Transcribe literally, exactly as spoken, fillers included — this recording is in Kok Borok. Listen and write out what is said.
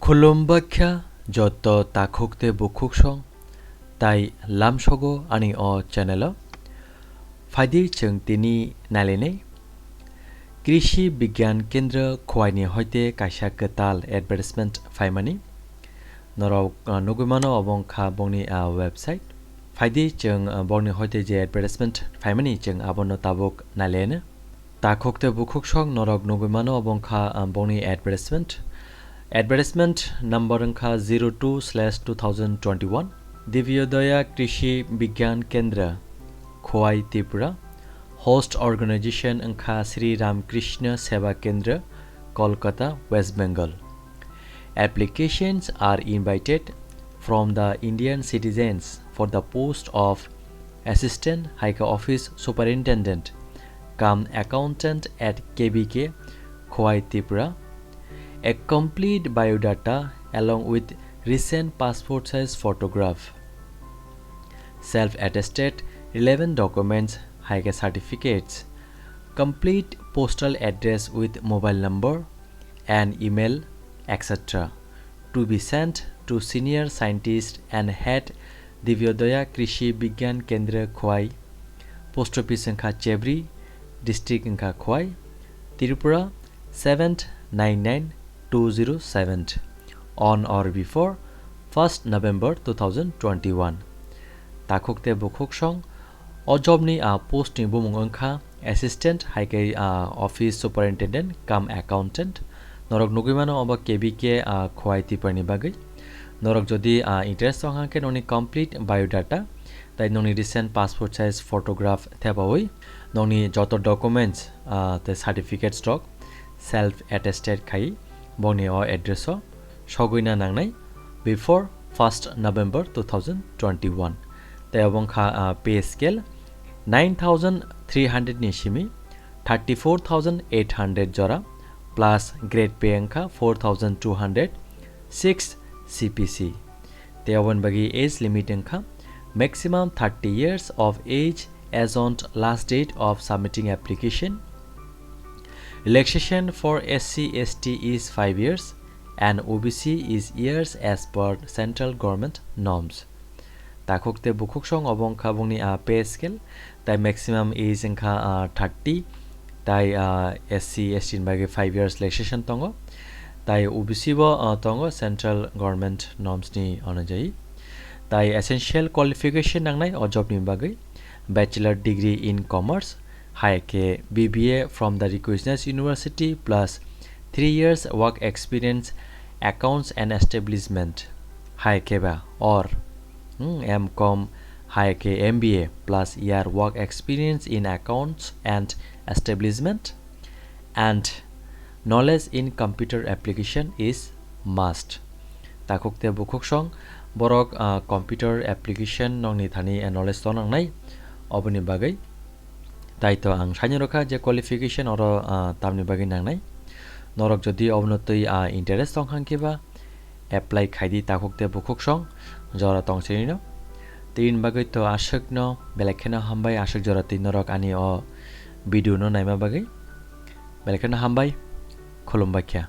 Khulumbaikha joto takhuk tei bukhuk song tai lamsogo ani o channel o. Phaidi chwng tini nailainai. Krishi Bigyan Kendra Khowai ni hoite kaisa kwtal advertisement phaimani. Norok, ah, nugwi mano obo wngkha bongni, ah, website. Phaidi chwng, ah, bongni hoite je advertisement phaimani chwng abono tabuk nailaina. Takhuk tei bukhuk song norok nugwi mano obo wngkha, ah, bongni advertisement. Advertisement number wngkha zero two slash two thousand twenty-one. Divyodaya Krishi Bigyan Kendra, Khowai, Tripura. Host organization wngkha Sri Ramakrishna Seva Kendra, Kolkata, West Bengal. Applications are invited from the Indian citizens for the post of Assistant High Office Superintendent cum Accountant at K B K, Khowai, Tripura. A complete biodata along with recent passport size photograph. Self-attested relevant documents, higher certificates, complete postal address with mobile number and email, et cetera, to be sent to senior scientist and head Divyodaya Krishi Bigyan Kendra Khowai, post office wngkha Chebri, district wngkha Khowai, Tripura seven nine nine two zero seven, on or before first November two thousand twenty-one. Takhuk tei bukhuk song o job ni, ah, post ni bumung wngkha Assistant High Office Superintendent cum Accountant. Norok nugwi mano obo K B K, ah, Khowai, Tripura ni bagwi. Norok jodi, ah, interest tong hang khe nokni complete biodata tai nokni recent passport size photograph thepawi nokni joto documents, ah, tei certificates rok self attested khai bongni o address o sogwina nangnai before first November two thousand twenty-one. Tei obo wngkha, ah, pay scale nine thousand three hundred ni simi thirty-four thousand eight hundred jora plus grade pay wngkha four thousand two hundred six C P C. Tei oboni bagwi age limit wngkha maximum thirty years of age as on last date of submitting application. Relaxation for S C S T is five years and O B C is years as per central government norms. Takhuk tei bukhuk song obo wngkha bongni, ah, pay scale, tai maximum age wngkha, ah, thirty, tai, ah, S C S T ni bagwi five years relaxation tongo, tai O B C bo, ah, tongo central government norms ni onujai. Tai essential qualification nangnai o job ni bagwi Bachelor degree in commerce, hai khe B B A from the recognized university plus three years work experience accounts and establishment, hai khe ba or, hmm, M Com, hai khe M B A plus year work experience in accounts and establishment, and knowledge in computer application is must. Takhuk tei bukhuk song borok, ah, computer application nokni thani, ah, knowledge tong nangnai, oboni bagwi. Tai to ang saino rwkha je qualification oro, ah, tamni bagwi nangnai. Norok jodi obono twi, ah, interest tong hang khe ba apply khai di takhuk tei bukhuk song jora tong sini no. Tini bagwi to aswk no belai kheno hambai, aswk jora twi norok ani o video no naima bagwi. Belai kheno hambai, khulumbai kha.